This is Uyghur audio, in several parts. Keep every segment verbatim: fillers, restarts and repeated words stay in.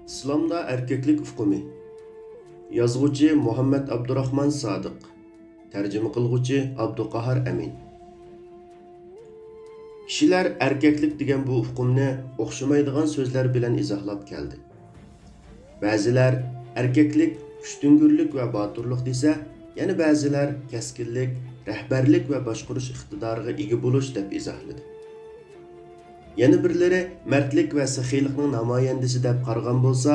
ئىسلامدا ئەركەكلىك ئۇقۇمى. يازغۇچى مۇھەممەد ئابدۇراخمان سادىق. تەرجىمە قىلغۇچى ئابدۇقاھار ئەمىن. كىشىلەر ئەركەكلىك دېگەن بۇ ئۇقۇمنى ئوخشىمايدىغان سۆزلەر بىلەن ئىزاھلاپ كەلدى. بەزىلەر ئەركەكلىك كۈچتۈڭگۈرلۈك ۋە باتۇرلۇق دېسە، يەنە بەزىلەر كەسكىنلىك، رەھبەرلىك ۋە باشقۇرۇش ئىقتىدارىغا ئىگە بولۇش دەپ ئىزاھلىدى. يەنە بىرلىرى مەردلىك ۋە سېخىيلىقنىڭ نامايەندىسى دەپ قارىغان بولسا،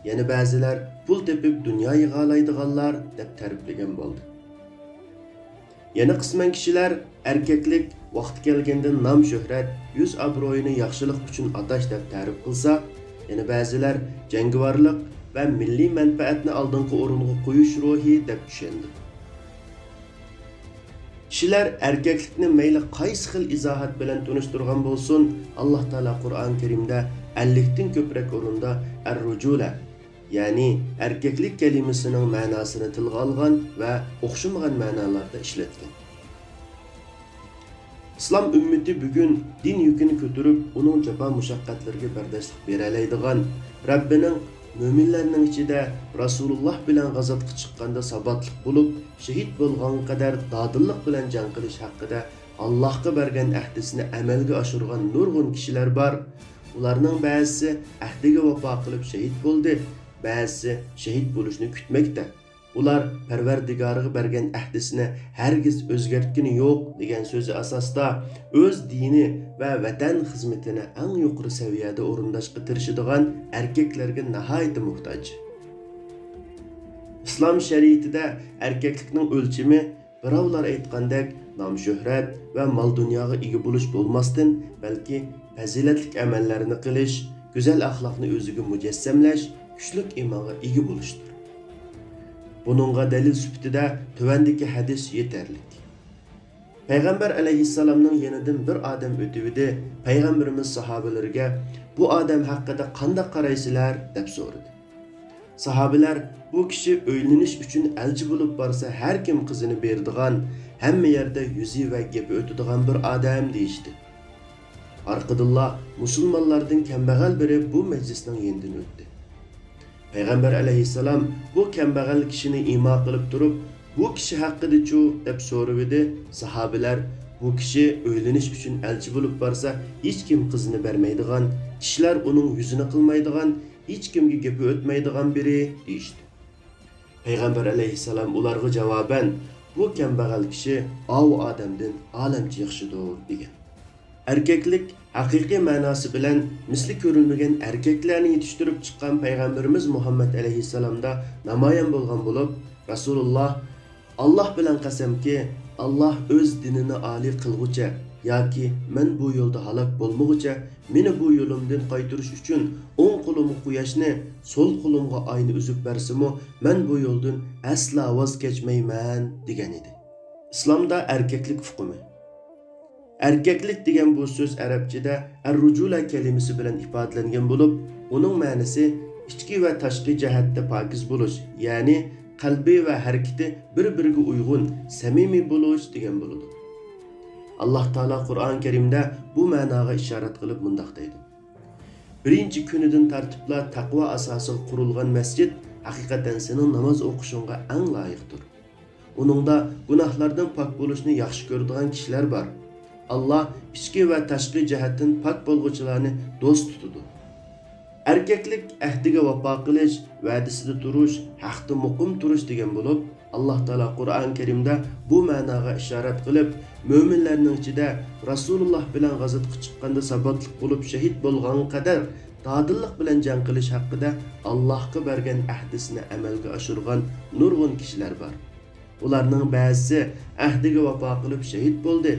يەنە بەزىلەر پۇل تېپىپ دۇنيا يىغالايدىغانلار دەپ تەرىپلىگەن بولدى. يەنە قىسمەن كىشىلەر ئەركەكلىك ۋاقتى كەلگەندە نام-شۆھرەت، يۈز-ئابرۇيىنى ياخشىلىق ئۈچۈن ئاتاش دەپ تەرىپ قىلسا، يەنە بەزىلەر جەڭگىۋارلىق ۋە مىللىي مەنپەئەتنى ئالدىنقى ئورۇنغا قويۇش روھى دەپ چۈشەندى. كىشىلەر ئەركەكلىكنى مەيلى قايسى خىل ئىزاھات بىلەن تونۇشتۇرغان بولسۇن، ئاللا تائالا قۇرئان كەرىمدە ئەللىكتىن كۆپرەك ئورۇندا ئەر-رۇجۇلە، يەنى ئەركەكلىك كەلىمىسىنىڭ مەناسىنى تىلغا ئالغان ۋە ئوخشىمىغان مەنالاردا ئىشلەتكەن. ئىسلام ئۈممىتى بۈگۈن دىن يۈكىنى كۆتۈرۈپ، ئۇنىڭ جاپا-مۇشەققەتلىرىگە بەرداشلىق بېرەلەيدىغان، رەببىنىڭ مۆمىنلەرنىڭ ئىچىدە رەسۇلۇللا بىلەن غازاتقا چىققاندا ساباتلىق بولۇپ، شېھىت بولغانغا قەدەر دادىللىق بىلەن جەڭ قىلىش ھەققىدە ئاللاھقا بەرگەن ئەھدىسىنى ئەمەلگە ئاشۇرغان نۇرغۇن كىشىلەر بار. ئۇلارنىڭ بەزىسى ئەھدىگە ۋاپا قىلىپ شېھىت بولدى، بەزىسى شېھىت بولۇشنى كۈتمەكتە. ئۇلار پەرۋەردىگارىغا بەرگەن ئەھدىسىنى ھەرگىز ئۆزگەرتكىنى يوق دېگەن سۆزى ئاساسىدا ئۆز دىنى ۋە ۋەتەن خىزمىتىنى ئەڭ يۇقىرى سەۋىيەدە ئورۇنداشقا تىرىشىدىغان ئەركەكلەرگە ناھايىتى موھتاج. ئىسلام شەرىئىتىدە ئەركەكلىكنىڭ ئۆلچىمى بىراۋلار ئېيتقاندەك نام-شۆھرەت ۋە مال-دۇنياغا ئىگە بولۇش بولماستىن، بەلكى پەزىلەتلىك ئەمەللەرنى قىلىش، گۈزەل ئەخلاقنى ئۆزىگە مۇجەسسەملەش، كۈچلۈك ئىمانغا ئىگە بولۇشتۇر. بۇنىڭغا دەلىل سۈپىتىدە تۆۋەندىكى ھەدىس يېتەرلىك. پەيغەمبەر ئەلەيھىسسالامنىڭ يېنىدىن بىر ئادەم ئۆتۈۋىدى، پەيغەمبىرىمىز ساھابىلىرىگە، «بۇ ئادەم ھەققىدە قانداق قارايسىلەر؟» دەپ سورىدى. ساھابىلەر، «بۇ كىشى ئۆيلىنىش ئۈچۈن ئەلچى بولۇپ بارسا، ھەر كىم قىزىنى بېرىدىغان، ھەممە يەردە يۈزى ۋە گېپى ئۆتىدىغان بىر ئادەم» دېيىشتى. ئارقىدىنلا مۇسۇلمانلاردىن كەمبەغەل بىرى بۇ مەجلىسنىڭ يېنىدىن ئۆتتى. پەيغەمبەر ئەلەيھىسسالام بۇ كەمبەغەل كىشىنى ئىما قىلىپ تۇرۇپ، «بۇ كىشى ھەققىدىچۇ؟» دەپ سورىۋىدى. ساھابىلەر، «بۇ كىشى ئۆيلىنىش ئۈچۈن ئەلچى بولۇپ بارسا، ھېچكىم قىزىنى بەرمەيدىغان، كىشىلەر ئۇنىڭ يۈزىنى قىلمايدىغان، ھېچكىمگە گېپى ئۆتمەيدىغان بىرى» دېيىشتى. پەيغەمبەر ئەلەيھىسسالام ئۇلارغا جاۋابەن، «بۇ كەمبەغەل كىشى ئاۋۇ ئادەمدىن ئالەمچە ياخشىدۇر» دېگەن. ئەركەكلىك ھەقىقىي مەناسى بىلەن مىسلى كۆرۈلمىگەن ئەركەكلەرنى يېتىشتۈرۈپ چىققان پەيغەمبىرىمىز مۇھەممەد ئەلەيھىسسالامدا نامايان بولغان بولۇپ، رەسۇلۇللا، «ئاللا بىلەن قەسەمكى، ئاللا ئۆز دىنىنى ئالىي قىلغۇچە ياكى مەن بۇ يولدا ھالاك بولمىغۇچە، مېنى بۇ يولۇمدىن قايتۇرۇش ئۈچۈن ئوڭ قولۇمغا قۇياشنى، سول قولۇمغا ئاينى ئۈزۈپ بەرسىمۇ، مەن بۇ يولدىن ئەسلا ۋاز كەچمەيمەن» دېگەن ئىدى. ئىسلامدا ئەركەكلىك ئۇقۇمى. ئەركەكلىك دېگەن بۇ سۆز ئەرەبچىدە ئەر-رۇجۇلە كەلىمىسى بىلەن ئىپادىلەنگەن بولۇپ، ئۇنىڭ مەنىسى ئىچكى ۋە تاشقى جەھەتتە پاكىز بولۇش، يەنى قەلبى ۋە ھەرىكىتى بىر-بىرىگە ئۇيغۇن، سەمىمىي بولۇش دېگەن بولىدۇ. ئاللا تائالا قۇرئان كەرىمدە بۇ مەناغا ئىشارەت قىلىپ مۇنداق دەيدۇ: «بىرىنچى كۈنىدىن تارتىپلا تەقۋا ئاساسىغا قۇرۇلغان مەسچىت ھەقىقەتەن سېنىڭ ناماز ئوقۇشۇڭغا ئەڭ لايىقتۇر. ئۇنىڭدا گۇناھلاردىن پاك بولۇشنى ياخشى كۆرىدىغان كىشىلەر بار. ئاللا ئىچكى ۋە تاشقى جەھەتتىن پاك بولغۇچىلارنى دوست تۇتىدۇ.» ئەركەكلىك ئەھدىگە ۋاپا قىلىش، ۋەدىسىدە تۇرۇش، ھەقتە مۇقىم تۇرۇش دېگەن بولۇپ، ئاللا تائالا قۇرئان كەرىمدە بۇ مەناغا ئىشارەت قىلىپ، مۆمىنلەرنىڭ ئىچىدە رەسۇلۇللا بىلەن غازاتقا چىققاندا ساباتلىق بولۇپ شېھىت بولغانغا قەدەر دادىللىق بىلەن جەڭ قىلىش ھەققىدە ئاللاھقا بەرگەن ئەھدىسىنى ئەمەلگە ئاشۇرغان نۇرغۇن كىشىلەر بار. ئۇلارنىڭ بەزىسى ئەھدىگە ۋاپا قىلىپ شېھىت بولدى،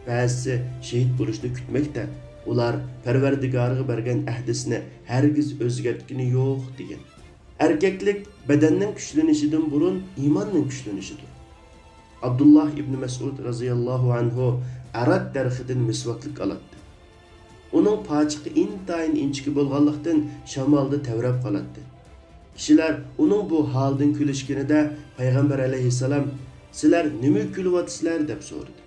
بەزىسى شېھىت بولۇشنى كۈتمەكتە. ئۇلار پەرۋەردىگارىغا بەرگەن ئەھدىسىنى ھەرگىز ئۆزگەرتكىنى يوق، دېگەن. ئەركەكلىك بەدەننىڭ كۈچلىنىشىدىن بۇرۇن ئىماننىڭ كۈچلىنىشىدۇر. ئابدۇللا ئىبنى مەسئۇد رەزىياللاھۇ ئەنھۇ ئەرەك دەرىخىدىن مىسۋاكلىك ئالاتتى. ئۇنىڭ پاچىقى ئىنتايىن ئىنچىكە بولغانلىقتىن، شامالدا تەۋرەپ قالاتتى. كىشىلەر ئۇنىڭ بۇ ھالىدىن كۈلۈشكىنىدە، پەيغەمبەر ئەلەيھىسسالام، «سىلەر نېمىگە كۈلۈۋاتىسىلەر؟» دەپ سورىدى.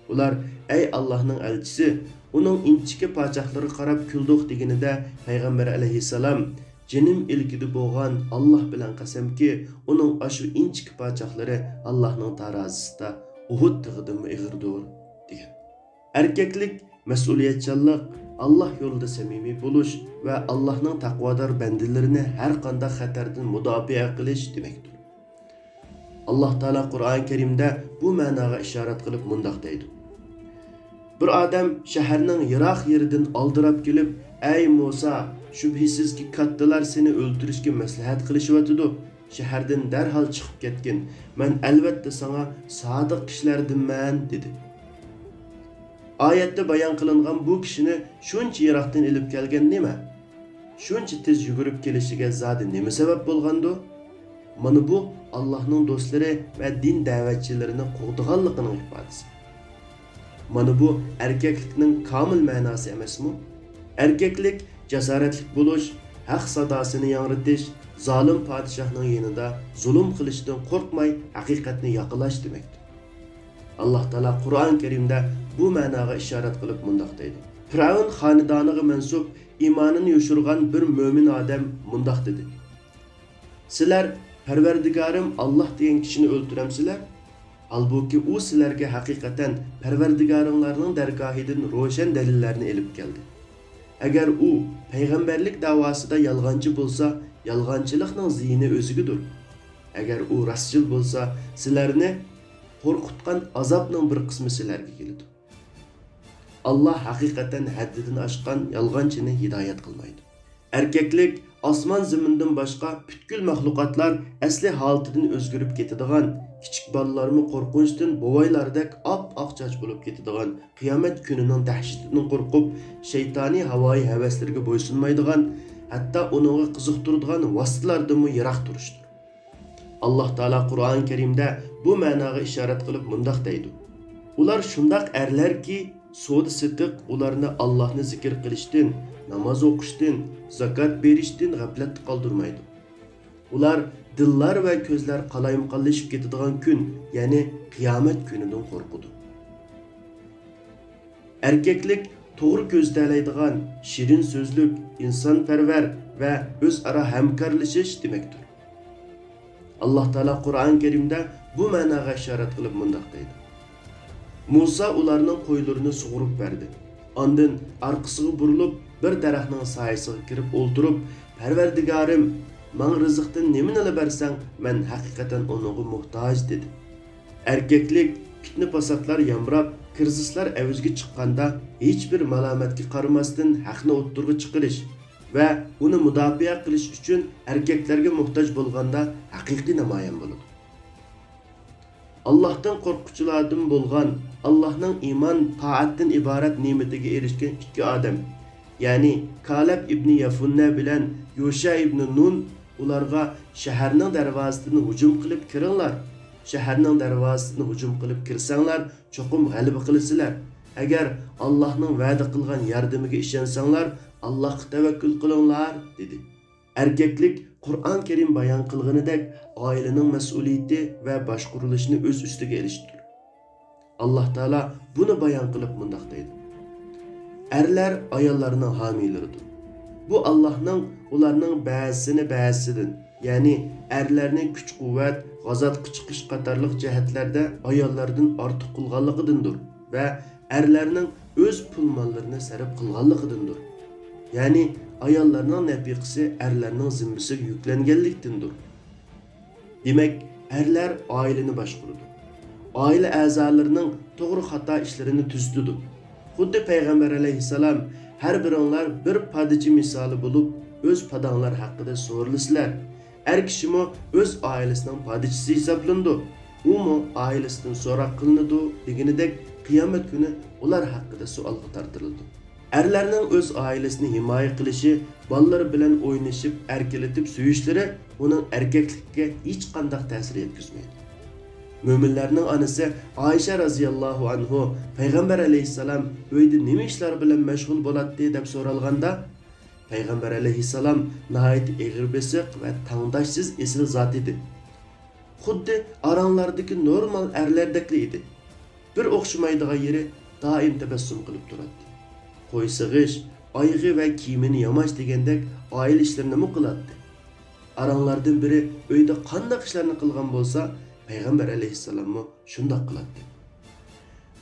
ئۇلار، «ئەي ئاللاھنىڭ ئەلچىسى، ئۇنىڭ ئىنچىكە پاچاقلىرىغا قاراپ كۈلدۇق» دېگىنىدە، پەيغەمبەر ئەلەيھىسسالام، جېنىم ئىلكىدە بولغان ئاللاھ بىلەن قەسەمكى، ئۇنىڭ ئاشۇ ئىنچىكە پاچاقلىرى ئاللاھنىڭ تارازىسىدا ئۇھۇد تېغىدىنمۇ ئېغىردۇر، دېگەن. ئەركەكلىك، مەسئۇلىيەتچانلىق، ئاللاھ يولىدا سەمىمىي بولۇش ۋە ئاللاھنىڭ تەقۋادار بەندىلىرىنى ھەر قانداق خەتەردىن مۇداپىئە قىلىش دېمەكتۇر. ئاللاھ تائالا قۇرئان كەرىمدە بۇ مەناغا ئىشارەت قىلىپ مۇنداق دەيدۇ: بىر ئادەم شەھەرنىڭ يىراق يېرىدىن ئالدىراپ كېلىپ، ئەي مۇسا، شۈبھىسىزكى، كاتتىلار سېنى ئۆلتۈرۈشكە مەسلىھەت قىلىشىۋاتىدۇ، شەھەردىن دەرھال چىقىپ كەتكىن، مەن ئەلۋەتتە ساڭا سادىق كىشىلەردىنمەن، دېدى. ئايەتتە بايان قىلىنغان بۇ كىشىنى شۇنچە يىراقتىن ئېلىپ كەلگەن نېمە؟ شۇنچە تېز يۈگۈرۈپ كېلىشىگە زادى نېمە سەۋەب بولغاندۇ؟ مانا بۇ ئاللاھنىڭ دوستلىرى ۋە دىن دەۋەتچىلىرىنى قوغدىغانلىقىنىڭ ئىپادىسى. مانا بۇ ئەركەكلىكنىڭ كامىل مەناسى ئەمەسمۇ؟ ئەركەكلىك جاسارەتلىك بولۇش، ھەق ساداسىنى ياڭرىتىش، زالىم پادىشاھنىڭ يېنىدا زۇلۇم قىلىشتىن قورقماي ھەقىقەتنى ياقىلاش دېمەكتۇر. ئاللاھ تائالا قۇرئان كەرىمدە بۇ مەناغا ئىشارەت قىلىپ مۇنداق دەيدۇ: پىرئەۋن خانىدانىغا مەنسۇپ ئىمانىنى يوشۇرغان بىر مۆمىن ئادەم مۇنداق دېدى: سىلەر پەرۋەردىگارىم ئاللاھ دېگەن كىشىنى ئۆلتۈرەمسىلەر؟ ھالبۇكى، ئۇ سىلەرگە ھەقىقەتەن پەرۋەردىگارىڭلارنىڭ دەرگاھىدىن روشەن دەلىللەرنى ئېلىپ كەلدى. ئەگەر ئۇ پەيغەمبەرلىك دەۋاسىدا يالغانچى بولسا، يالغانچىلىقنىڭ زىيىنى ئۆزىگىدۇر. ئەگەر ئۇ راستچىل بولسا، سىلەرنى قورقۇتقان ئازابنىڭ بىر قىسمى سىلەرگە كېلىدۇ. ئاللاھ ھەقىقەتەن ھەددىدىن ئاشقان يالغانچىنى ھىدايەت قىلمايدۇ. ئەركەكلىك ئاسمان-زېمىندىن باشقا پۈتكۈل مەخلۇقاتلار ئەسلى ھالىتىدىن ئۆزگىرىپ كېتىدىغان، كىچىك بالىلارمۇ قورقۇنچتىن بوۋايلاردەك ئاپئاق چاچ بولۇپ كېتىدىغان، قىيامەت كۈنىنىڭ دەھشىتىدىن قورقۇپ، شەيتانىي ھاۋايى ھەۋەسلىرىگە بويسۇنمايدىغان، ھەتتا ئۇنىڭغا قىزىقتۇرىدىغان ۋاسىتىلاردىنمۇ يىراق تۇرۇشتۇر. ئاللاھ تائالا قۇرئان كەرىمدە بۇ مەناغا ئىشارەت قىلىپ مۇنداق دەيدۇ: ئۇلار شۇنداق ئەرلەركى، سودا-سېتىق ئۇلارنى ئاللاھنى زىكىر قىلىشتىن، ناماز ئوقۇشتىن، زاكات بېرىشتىن غەپلەتتە قالدۇرمايدۇ. ئۇلار دىللار ۋە كۆزلەر قالايمىقانلىشىپ كېتىدىغان كۈن، يەنى قىيامەت كۈنىدىن قورقىدۇ. ئەركەكلىك توغرا كۆزىتەلەيدىغان، شېرىن سۆزلۈك، ئىنسانپەرۋەر ۋە ئۆزئارا ھەمكارلىشىش دېمەكتۇر. ئاللاھ تائالا قۇرئان كەرىمدە بۇ مەناغا ئىشارەت قىلىپ مۇنداق دەيدۇ: مۇسا ئۇلارنىڭ قويلىرىنى سۇغۇرۇپ بەردى. ئاندىن ئارقىسىغا بۇرۇلۇپ، بىر دەرەخنىڭ سايىسىغا كىرىپ ئولتۇرۇپ، پەرۋەردىگارىم، ماڭا رىزىقتىن نېمىنىلا بەرسەڭ، مەن ھەقىقەتەن ئۇنىڭغا موھتاج، دېدى. ئەركەكلىك، پىتنە-پاساتلار يامراپ، كىرىزىسلار ئەۋجىگە چىققاندا، ھېچبىر مالامەتكە قارىماستىن ھەقنى ئوتتۇرىغا چىقىرىش ۋە ئۇنى مۇداپىئە قىلىش ئۈچۈن ئەركەكلەرگە موھتاج بولغاندا ھەقىقىي نامايان بولىدۇ. ئاللاھتىن قورققۇچىلاردىن بولغان، ئاللاھنىڭ ئىمان، تائەتتىن ئىبارەت نېمىتىگە ئېرىشكەن ئىككى ئادەم، يەنى كالەب ئىبنى يەفۇننە بىلەن يوشە ئىبنى نۇن ئۇلارغا، شەھەرنىڭ دەرۋازىسىدىن ھۇجۇم قىلىپ كىرىڭلار، شەھەرنىڭ دەرۋازىسىدىن ھۇجۇم قىلىپ كىرسەڭلار، چوقۇم غەلىبە قىلىسىلەر. ئەگەر ئاللاھنىڭ ۋەدە قىلغان ياردىمىگە ئىشەنسەڭلار، ئاللاھقا تەۋەككۈل قىلىڭلار، دېدى. ئەركەكلىك، قۇرئان كەرىم بايان قىلغىنىدەك، ئائىلىنىڭ مەسئۇلىيىتى ۋە باشقۇرۇلۇشىنى ئۆز ئۈستىگە ئېلىشتۇر. ئاللاھ تائالا بۇنى بايان قىلىپ مۇنداق دەيدۇ: ئەرلەر ئاياللارنىڭ ھامىيلىرىدۇر. بۇ ئاللاھنىڭ ئۇلارنىڭ بەزىسىنى بەزىسىدىن، يەنى ئەرلەرنى كۈچ-قۇۋۋەت، غازاتقا چىقىش قاتارلىق جەھەتلەردە ئاياللاردىن ئارتۇق قىلغانلىقىدىندۇر ۋە ئەرلەرنىڭ ئۆز پۇل-ماللىرىنى سەرپ قىلغانلىقىدىندۇر. يەنى ئاياللارنىڭ نەپىقىسى ئەرلەرنىڭ زىممىسىگە يۈكلەنگەنلىكتىندۇر. دېمەك، ئەرلەر ئائىلىنى باشقۇرىدۇ. ئائىلە ئەزالىرىنىڭ توغرا-خاتا ئىشلىرىنى تۈزىتىدۇ. خۇددى پەيغەمبەر ئەلەيھىسسالام، ھەر بىرىڭلار بىر پادىچى مىسالى بولۇپ، ئۆز پاداڭلار ھەققىدە سورىلىسىلەر. ئەر كىشىمۇ ئۆز ئائىلىسىنىڭ پادىچىسى ھېسابلىنىدۇ. ئۇمۇ ئائىلىسىدىن سوراق قىلىنىدۇ، دېگىنىدەك، قىيامەت كۈنى ئۇلار ھەققىدە سوئالغا تارتىلىدۇ. ئەرلەرنىڭ ئۆز ئائىلىسىنى ھىمايە قىلىشى، بالىلىرى بىلەن ئوينىشىپ، ئەركىلىتىپ سۆيۈشلىرى ئۇنىڭ ئەركەكلىكىگە ھېچقانداق تەسىر يەتكۈزمەيدۇ. مۆمىنلەرنىڭ ئانىسى ئائىشە رەزىياللاھۇ ئەنھۇ پەيغەمبەر ئەلەيھىسسالام ئۆيدە نېمە ئىشلار بىلەن مەشغۇل بولاتتى دەپ سورالغاندا، پەيغەمبەر ئەلەيھىسسالام ناھايىتى ئېغىر بېسىق ۋە تەڭداشسىز ئېسىل زات ئىدى. خۇددى ئاراڭلاردىكى نورمال ئەرلەردەكلا ئىدى. بىر ئوخشىمايدىغان يېرى، دائىم تەبەسسۇم قىلىپ تۇراتتى. قوي سېغىش، ئايىغى ۋە كىيىمىنى ياماش دېگەندەك ئائىلە ئىشلىرىنىمۇ قىلاتتى. ئاراڭلاردىن بىرى ئۆيدە قانداق ئىشلارنى قىلغان بولسا، پەيغەمبەر ئەلەيھىسسالاممۇ شۇنداق قىلاتتى.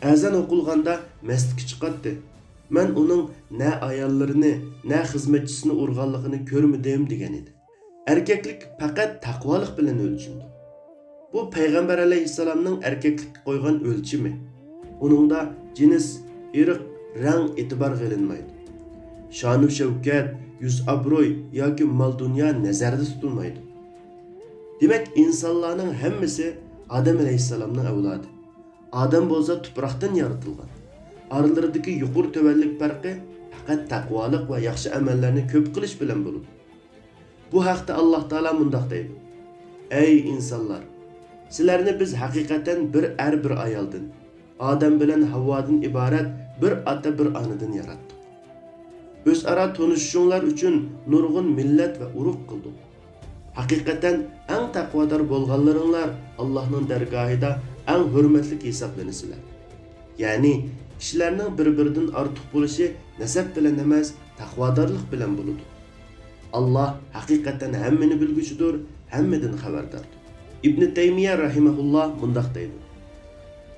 ئەزان ئوقۇلغاندا مەستىكى چىقاتتى. مەن ئۇنىڭ نە ئاياللىرىنى، نە خىزمەتچىسىنى ئۇرغانلىقىنى كۆرمىدىم، دېگەن ئىدى. ئەركەكلىك پەقەت تەقۋالىق بىلەن ئۆلچىنىدۇ. بۇ پەيغەمبەر ئەلەيھىسسالامنىڭ ئەركەكلىككە قويغان ئۆلچىمى. ئۇنىڭدا جىنس، ئىرق، رەڭ ئېتىبارغا ئېلىنمايدۇ. شانۇ شەۋكەت، يۈز ئابرۇي ياكى مال دۇنيا نەزەردە تۇتۇلمايدۇ. دېمەك، ئىنسانلارنىڭ ھەممىسى ئادەم ئەلەيھىسسالامنىڭ ئەۋلادى. ئادەم بولسا تۇپراقتىن يارىتىلغان. ئارىلىرىدىكى يۇقىرى تۆۋەنلىك پەرقى پەقەت تەقۋالىق ۋە ياخشى ئەمەللەرنى كۆپ قىلىش بىلەن بولىدۇ. بۇ ھەقتە ئاللاھ تائالا مۇنداق دەيدۇ: «ئەي ئىنسانلار! سىلەرنى بىز ھەقىقەتەن بىر ئەر، بىر ئايالدىن، ئادەم بىلەن ھاۋۋادىن ئىبارەت بىر ئاتا، بىر ئانىدىن ياراتتۇق. ئۆزئارا تونۇشۇشۇڭلار ئۈچۈن نۇرغۇن مىللەت ۋە ئۇرۇق قىلدۇق. ھەقىقەتەن ئەڭ تەقۋادار بولغانلىرىڭلار ئاللاھنىڭ دەرگاھىدا ئەڭ ھۆرمەتلىك ھېسابلىنىسىلەر.» يەنى، كىشىلەرنىڭ بىر-بىرىدىن ئارتۇق بولۇشى نەسەب بىلەن ئەمەس، تەقۋادارلىق بىلەن بولىدۇ. ئاللاھ ھەقىقەتەن ھەممىنى بىلگۈچىدۇر، ھەممىدىن خەۋەرداردۇر. ئىبنى تەيمىيە رەھىمەھۇللاھ مۇنداق دەيدۇ: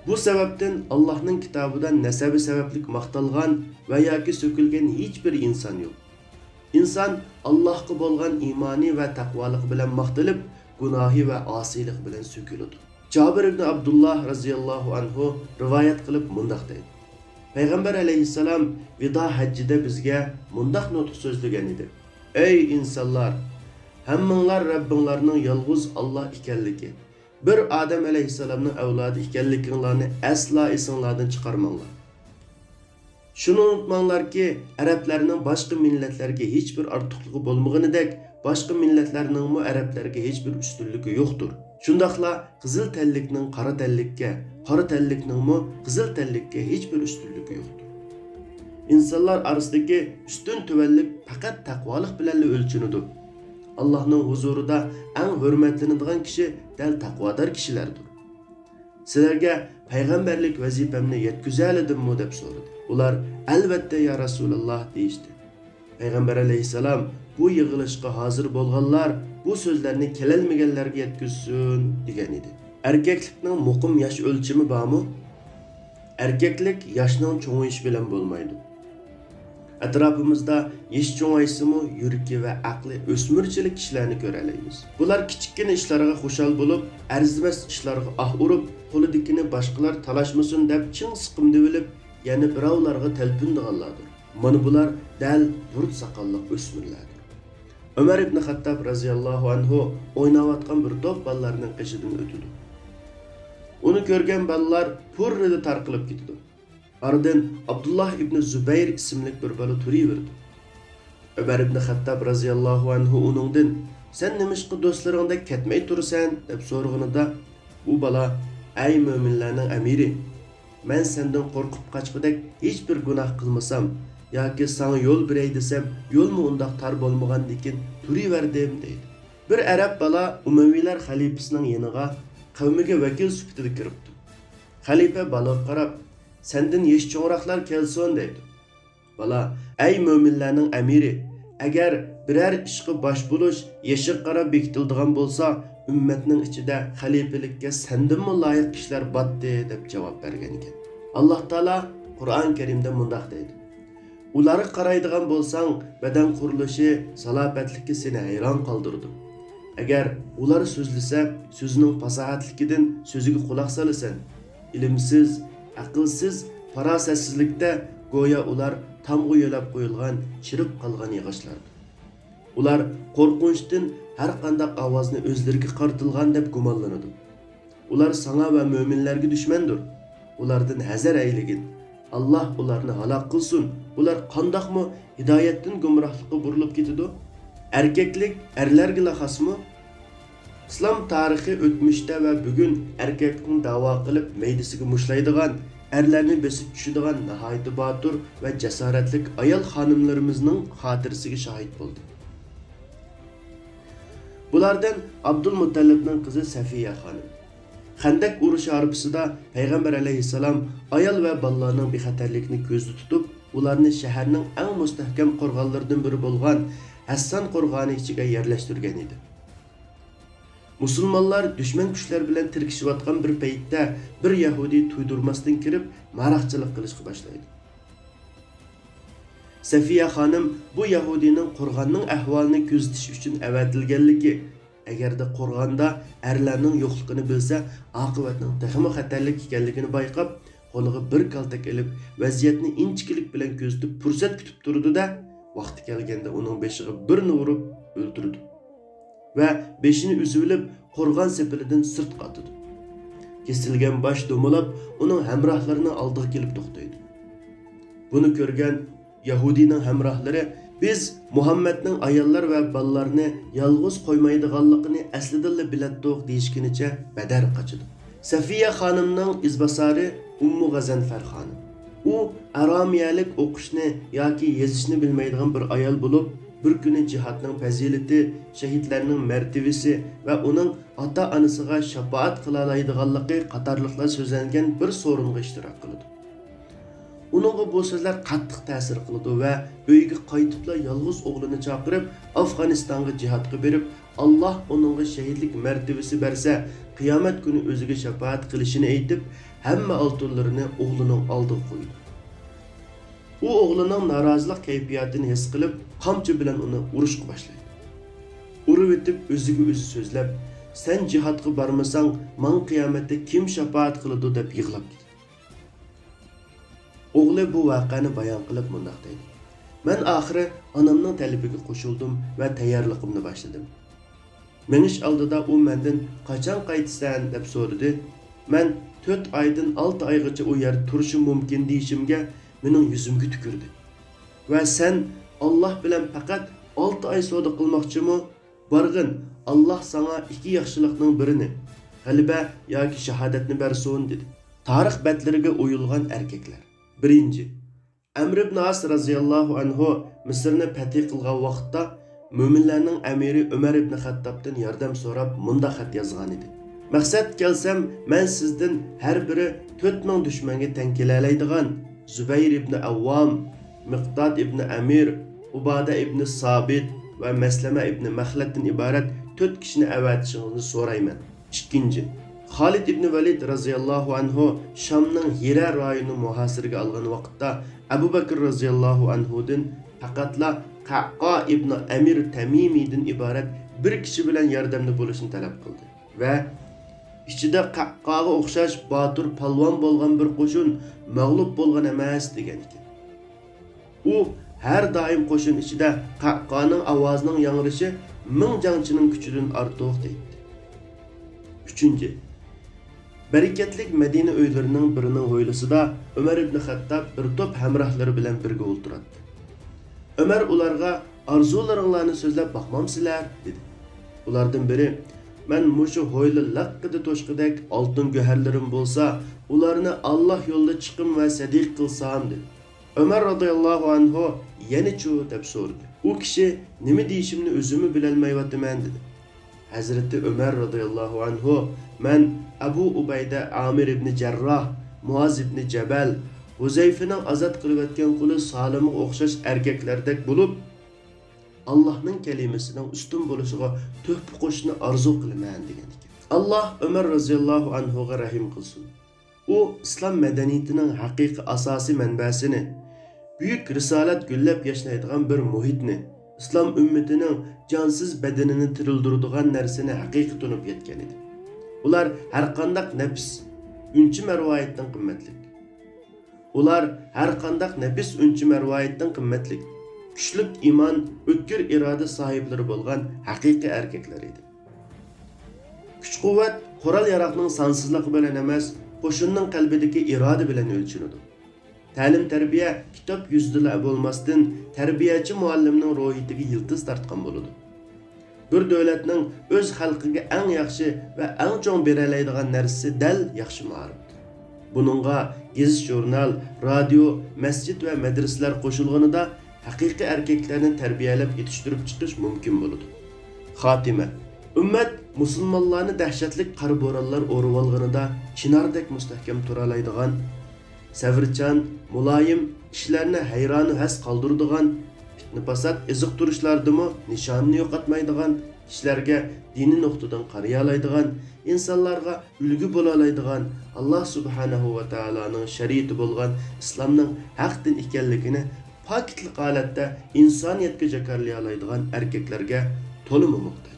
بۇ سەۋەبتىن ئاللاھنىڭ كىتابىدا نەسەبى سەۋەبلىك ماختالغان ۋە ياكى سۆكۈلگەن ھېچبىر ئىنسان يوق. ئىنسان ئاللاھقا بولغان ئىمانى ۋە تەقۋالىقى بىلەن ماختىلىپ، گۇناھى ۋە ئاسىيلىقى بىلەن سۆكۈلىدۇ. جابىر ئىبنى ئابدۇللاھ رەزىياللاھۇ ئەنھۇ رىۋايەت قىلىپ مۇنداق دەيدۇ: پەيغەمبەر ئەلەيھىسسالام ۋىدا ھەججىدە بىزگە مۇنداق نۇتۇق سۆزلىگەن ئىدى: «ئەي ئىنسانلار! ھەممىڭلار رەببىڭلارنىڭ يالغۇز ئاللاھ ئىكەنلىكى، بىر ئادەم ئەلەيھىسسالامنىڭ ئەۋلادى ئىكەنلىكىڭلارنى ئەسلا ئېسىڭلاردىن چىقارماڭلار. شۇنى ئۇنتۇماڭلاركى، ئەرەبلەرنىڭ باشقا مىللەتلەرگە ھېچبىر ئارتۇقلۇقى بولمىغىنىدەك، باشقا مىللەتلەرنىڭمۇ ئەرەبلەرگە ھېچبىر ئۈستۈنلۈكى يوقتۇر. شۇنداقلا قىزىل تەنلىكنىڭ قارا تەنلىككە، قارا تەنلىكنىڭمۇ قىزىل تەنلىككە ھېچبىر ئۈستۈنلۈكى يوقتۇر. ئىنسانلار ئارىسىدىكى ئۈستۈن-تۆۋەنلىك پەقەت تەقۋالىق بىلەنلا ئۆلچىنىدۇ. ئاللاھنىڭ ھۇزۇرىدا ئەڭ ھۆرمەتلىنىدىغان كىشى دەل تەقۋادار كىشىلەردۇر.» سىلەرگە پەيغەمبەرلىك ۋەزىپەمنى يەتكۈزەلىدىممۇ؟ دەپ سورىدى. ئۇلار، ئەلۋەتتە، يا رەسۇلاللا، دېيىشتى. پەيغەمبەر ئەلەيھىسسالام، بۇ يىغىلىشقا ھازىر بولغانلار بۇ سۆزلەرنى كېلەلمىگەنلەرگە يەتكۈزسۇن، دېگەن ئىدى. ئەركەكلىكنىڭ مۇقىم ياش ئۆلچىمى بارمۇ؟ ئەركەكلىك ياشنىڭ چوڭىيىشى بىلەن بولمايدۇ. ئەتراپىمىزدا يېشى چوڭايسىمۇ، يۈرىكى ۋە ئەقلى ئۆسمۈرچىلىك كىشىلەرنى كۆرەلەيمىز. بۇلار كىچىككىنە ئىشلارغا خۇشال بولۇپ، ئەرزىمەس ئىشلارغا ئاھ ئۇرۇپ، قولىدىكىنى باشقىلار تالاشمىسۇن دەپ چىڭ سىقىمدىۋېلىپ، يەنە بىراۋلارغا تەلپۈنىدىغانلاردۇر. مانا بۇلار دەل بۇرۇت ساقاللىق ئۆسمۈرلەردۇر. ئۆمەر ئىبنى خەتتاب رەزىياللاھۇ ئەنھۇ ئويناۋاتقان بىر توپ بالىلارنىڭ قېشىدىن ئۆتىدۇ. ئۇنى كۆرگەن بالىلار پۇررىدە تارقىلىپ كېتىدۇ. ئارىدىن ئابدۇللاھ ئىبنى زۇبەير ئىسىملىك بىر بالا تۇرۇۋېرىدۇ. ئۆمەر ئىبنى خەتتاب رەزىياللاھۇ ئەنھۇ ئۇنىڭدىن، «سەن نېمىشقا دوستلىرىڭدەك كەتمەي تۇرىسەن؟» دەپ سورىغىنىدا، بۇ بالا، «ئەي مۆمىنلەرنىڭ ئەمىرى! مەن سەندىن قورقۇپ قاچقۇدەك ھېچبىر گۇناھ قىلمىسام ياكى ساڭا يول بېرەي دېسەم، يولمۇ ئۇنداق تار بولمىغاندىكىن تۇرۇۋەردىم» دەيدۇ. بىر ئەرەب بالا ئۇمەۋىيلەر خەلىپىسىنىڭ يېنىغا قەۋمىگە ۋەكىل سۈپىتىدە كىرىپتۇ. خەلىپە بالىغا قاراپ، «سەندىن يېشى چوڭراقلار كەلسۇن» دەيدۇ. بالا، «ئەي مۆمىنلەرنىڭ ئەمىرى! ئەگەر بىرەر ئىشقا باش بولۇش يېشىغا قاراپ بېكىتىلىدىغان بولسا، ئۈممەتنىڭ ئىچىدە خەلىپىلىككە سەندىنمۇ لايىق كىشىلەر باتتى» دەپ جاۋاب بەرگەنىكەن. ئاللاھ تائالا قۇرئان كەرىمدە مۇنداق دەيدۇ: «ئۇلارغا قارايدىغان بولساڭ، بەدەن قۇرۇلۇشى، سالاپەتلىكى سېنى ھەيران قالدۇرىدۇ. ئەگەر ئۇلار سۆزلىسە، سۆزىنىڭ پاساھەتلىكىدىن سۆزىگە قۇلاق سالىسەن. ئىلىمسىز، ئەقىلسىز، پاراسەتسىزلىكتە گويا ئۇلار تامغا يۆلەپ قويۇلغان چىرىپ قالغان ياغاچلاردۇر. ئۇلار قورقۇنچتىن ھەر قانداق ئاۋازنى ئۆزلىرىگە قارىتىلغان دەپ گۇمانلىنىدۇ. ئۇلار ساڭا ۋە مۆمىنلەرگە دۈشمەندۇر. ئۇلاردىن ھەزەر ئەيلىگىن. ئاللاھ ئۇلارنى ھالاك قىلسۇن. ئۇلار قانداقمۇ ھىدايەتتىن گۇمراھلىققا بۇرۇلۇپ كېتىدۇ؟» ئەركەكلىك ئەرلەرگىلا خاسمۇ؟ ئىسلام تارىخى ئۆتمۈشتە ۋە بۈگۈن ئەركەكلىكنى داۋا قىلىپ، مەيدىسىگە مۇشتلايدىغان، ئەرلەرنى بېسىپ چۈشىدىغان ناھايىتى باتۇر ۋە جاسارەتلىك ئايال خانىملىرىمىزنىڭ خاتىرىسىگە شاھىت بولدى. بۇلاردىن ئابدۇلمۇتەللىپنىڭ قىزى سەفىيە خانىم. خەندەك ئۇرۇشى ھارپىسىدا پەيغەمبەر ئەلەيھىسسالام ئايال ۋە بالىلارنىڭ بىخەتەرلىكىنى كۆزدە تۇتۇپ، ئۇلارنى شەھەرنىڭ ئەڭ مۇستەھكەم قورغانلىرىدىن بىرى بولغان ھەسسان قورغانى ئىچىگە يەرلەشتۈرگەن ئىدى. مۇسۇلمانلار دۈشمەن كۈچلەر بىلەن تىركىشىۋاتقان بىر پەيتتە، بىر يەھۇدىي تۇيدۇرماستىن كىرىپ، ماراقچىلىق قىلىشقا باشلايدۇ. سەفىيە خانىم بۇ يەھۇدىينىڭ قورغاننىڭ ئەھۋالىنى كۆزىتىش ئۈچۈن ئەۋەتىلگەنلىكى، ئەگەردە قورغاندا ئەرلەرنىڭ يوقلۇقىنى بىلسە، ئاقىۋەتنىڭ تېخىمۇ خەتەرلىك ئىكەنلىكىنى بايقاپ، قولىغا بىر كالتەك ئېلىپ، ۋەزىيەتنى ئىنچىكىلىك بىلەن كۆزىتىپ، پۇرسەت كۈتۈپ تۇرىدۇ-دە، ۋاقتى كەلگەندە ئۇنىڭ بېشىغا بىرنى ئۇرۇپ ئۆلتۈرىدۇ ۋە بېشىنى ئۈزۈۋېلىپ، قورغان سېپىلىدىن سىرتقا ئاتىدۇ. كېسىلگەن باش دومىلاپ، ئۇنىڭ ھەمراھلىرىنىڭ ئالدىغا كېلىپ توختايدۇ. بۇنى كۆرگەن يەھۇدىينىڭ ھەمراھلىرى، «بىز مۇھەممەدنىڭ ئاياللار ۋە بالىلارنى يالغۇز قويمايدىغانلىقىنى ئەسلىدىنلا بىلەتتۇق» دېيىشكىنىچە بەدەر قاچىدۇ. سەفىيە خانىمنىڭ ئىزباسارى ئۇممۇ غەزەنفەر خانىم. ئۇ ئارامىيەلىك ئوقۇشنى ياكى يېزىشنى بىلمەيدىغان بىر ئايال بولۇپ، بىر كۈنى جىھادنىڭ پەزىلىتى، شەھىدلەرنىڭ مەرتىۋىسى ۋە ئۇنىڭ ئاتا-ئانىسىغا شاپائەت قىلالايدىغانلىقى قاتارلىقلار سۆزلەنگەن بىر سورۇنغا ئىشتىراك قىلىدۇ. ئۇنىڭغا بۇ سۆزلەر قاتتىق تەسىر قىلىدۇ ۋە ئۆيىگە قايتىپلا يالغۇز ئوغلىنى چاقىرىپ، ئافغانىستانغا جىھادقا بېرىپ، ئاللاھ ئۇنىڭغا شەھىدلىك مەرتىۋىسى بەرسە، قىيامەت كۈنى ئۆزىگە شاپائەت قىلىشىنى ئېيتىپ، ھەممە ئالتۇنلىرىنى ئوغلىنىڭ ئالدىغا قويىدۇ. ئۇ ئوغلىنىڭ نارازىلىق كەيپىياتىنى ھېس قىلىپ، قامچا بىلەن ئۇنى ئۇرۇشقا باشلايدۇ. ئۇرۇۋېتىپ، ئۆزىگە ئۆزى سۆزلەپ، «سەن جىھادقا بارمىساڭ، ماڭا قىيامەتتە كىم شاپائەت قىلىدۇ؟» دەپ يىغلاپ كېتىدۇ. ئوغلى بۇ ۋەقەنى بايان قىلىپ مۇنداق دەيدۇ: «مەن ئاخىرى ئانامنىڭ تەلىپىگە قوشۇلدۇم ۋە تەييارلىقىمنى باشلىدىم. مېڭىش ئالدىدا ئۇ مەندىن، 'قاچان قايتىسەن؟' دەپ سورىدى. مەن، 'تۆت ئايدىن ئالتە ئايغىچە ئۇ يەردە تۇرۇشۇم مۇمكىن' دېيىشىمگە، مېنىڭ يۈزۈمگە تۈكۈردى ۋە، 'سەن ئاللاھ بىلەن پەقەت ئالتە ئاي سودا قىلماقچىمۇ؟ بارغىن، ئاللاھ ساڭا ئىككى ياخشىلىقنىڭ بىرىنى، غەلىبە ياكى شاھادەتنى بەرسۇن!» دېدى. تارىخ بەتلىرىگە ئويۇلغان ئەركەكلەر. بىرىنچى، ئەمر ئىبن ئاس رەزىياللاھۇ ئەنھۇ مىسىرنى پەتھى قىلغان ۋاقىتتا، مۆمىنلەرنىڭ ئەمىرى ئۆمەر ئىبن خەتتابتىن ياردەم سوراپ، مۇنداق خەت يازغانىدى: «مەقسەت كەلسەم، مەن سىزدىن ھەر بىرى تۆت مىڭ دۈشمەنگە تەڭ كېلەلەيدىغان زۇبەير ئىبن ئەۋۋام، مىقداد ئىبن ئەمىر، ئۇبادە ئىبن سابىت ۋە مەسلەمە ئىبن مەخلەتتىن ئىبارەت تۆت كىشىنى ئەۋەتىشىڭىزنى سورايمەن.» ئىككىنچى، خالىد ئىبن ۋەلىد رەزىياللاھۇ ئەنھۇ شامنىڭ ھىرە رايونىنى مۇھاسىرىگە ئالغان ۋاقىتتا، ئەبۇ بەكر رەزىياللاھۇ ئەنھۇدىن پەقەتلا قەققا ئىبن ئەمىر تەمىمىدىن ئىبارەت بىر كىشى بىلەن ياردەمدە بولۇشنى تەلەپ قىلدى ۋە، «ئىچىدە قەققاغا ئوخشاش باتۇر پالۋان بولغان بىر قوشۇن مەغلۇپ بولغان ئەمەس» دېگەن ئىكەن. ئۇ ھەر دائىم قوشۇن ئىچىدە قەققانىڭ ئاۋازىنىڭ ياڭرىشى مىڭ جەڭچىنىڭ كۈچىدىن ئارتۇق دەيتتى. ئۈچىنچى، بەرىكەتلىك مەدىنە ئۆيلىرىنىڭ بىرىنىڭ ھويلىسىدا ئۆمەر ئىبن خەتتاب بىر توپ ھەمراھلىرى بىلەن بىرگە ئولتۇراتتى. ئۆمەر ئۇلارغا، «ئارزۇلىرىڭلارنى سۆزلەپ باقمامسىلەر؟» دېدى. ئۇلاردىن بىرى، «مەن مۇشۇ ھويلا لەققىدە توشقۇدەك ئالتۇن گۆھەرلىرىم بولسا، ئۇلارنى ئاللاھ يولىدا چىقىم ۋە سەدىقە قىلسام» دېدى. ئۆمەر رازىياللاھۇ ئەنھۇ يەنە چۇ دەپ سورىدى. ئۇ كىشى، «نېمە دېيىشىمنى ئۆزۈممۇ بىلەلمەيۋاتىمەن» دېدى. ھەزرىتى ئۆمەر رازىياللاھۇ ئەنھۇ، «مەن ئەبۇ ئۇبەيدە ئامىر ئىبنى جەرراھ، مۇئاز ئىبنى جەبەل، ھۇزەيفىنىڭ ئازاد قىلىۋەتكەن قۇلى سالىمغا ئوخشاش ئەركەكلەردەك بولۇپ، ئاللاھنىڭ كەلىمىسىنىڭ ئۈستۈن بولۇشىغا تۆھپە قوشۇشنى ئارزۇ قىلىمەن» دېگەن ئىكەن. ئاللاھ ئۆمەر رازىياللاھۇ ئەنھۇغا رەھىم قىلسۇن. ئۇ ئىسلام مەدەنىيىتىنىڭ ھەقىقىي ئاساسىي مەنبەسىنى، بۈيۈك رىسالەت گۈللەپ ياشنايدىغان بىر مۇھىتنى، ئىسلام ئۈممىتىنىڭ جانسىز بەدىنىنى تىرىلدۈرىدىغان نەرسىنى ھەقىقىي تونۇپ يەتكەن ئىدى. ئۇلار ھەرقانداق نەپس، ئۈنچە-مەرۋايىتتىن قىممەتلىك. ئۇلار ھەرقانداق نەپس، ئۈنچە-مەرۋايىتتىن قىممەتلىك، كۈچلۈك ئىمان، ئۆتكۈر ئىرادە ساھىبلىرى بولغان ھەقىقىي ئەركەكلەر ئىدى. كۈچ-قۇۋۋەت قورال-ياراغنىڭ سانسىزلىقى بىلەن ئەمەس، قوشۇننىڭ قەلبىدىكى ئىرادە بىلەن ئۆلچىنىدۇ. تەلىم-تەربىيە كىتاب يۈزىدىلا بولماستىن، تەربىيەچى مۇئەللىمنىڭ روھىيىتىگە يىلتىز تارتقان بولىدۇ. بىر دۆلەتنىڭ ئۆز خەلقىگە ئەڭ ياخشى ۋە ئەڭ چوڭ بېرەلەيدىغان نەرسىسى دەل ياخشى مائارىپتۇر. بۇنىڭغا گېزىت-ژۇرنال، رادىيو، مەسچىت ۋە مەدرىسىلەر قوشۇلغىنىدا ھەقىقىي ئەركەكلەرنى تەربىيەلەپ يېتىشتۈرۈپ چىقىش مۇمكىن بولىدۇ. خاتىمە. ئۈممەت مۇسۇلمانلارنى دەھشەتلىك قارا بورانلار ئورىۋالغىنىدا چىناردەك مۇستەھكەم تۇرالايدىغان، سەۋرچان، مۇلايىم، كىشىلەرنى ھەيرانۇ ھەس قالدۇرىدىغان، پىتنە-پاسات ئېزىقتۇرۇشلاردىمۇ نىشانىنى يوقاتمايدىغان، كىشىلەرگە دىنىي نۇقتىدىن قارىيالايدىغان، ئىنسانلارغا ئۈلگە بولالايدىغان، ئاللا سۇبھانەھۇ ۋە تائالانىڭ شەرىئىتى بولغان ئىسلامنىڭ ھەق دىن ئىكەنلىكىنى پاكىتلىق ھالەتتە ئىنسانىيەتكە جاكارلىيالايدىغان ئەركەكلەرگە تولىمۇ موھتاج.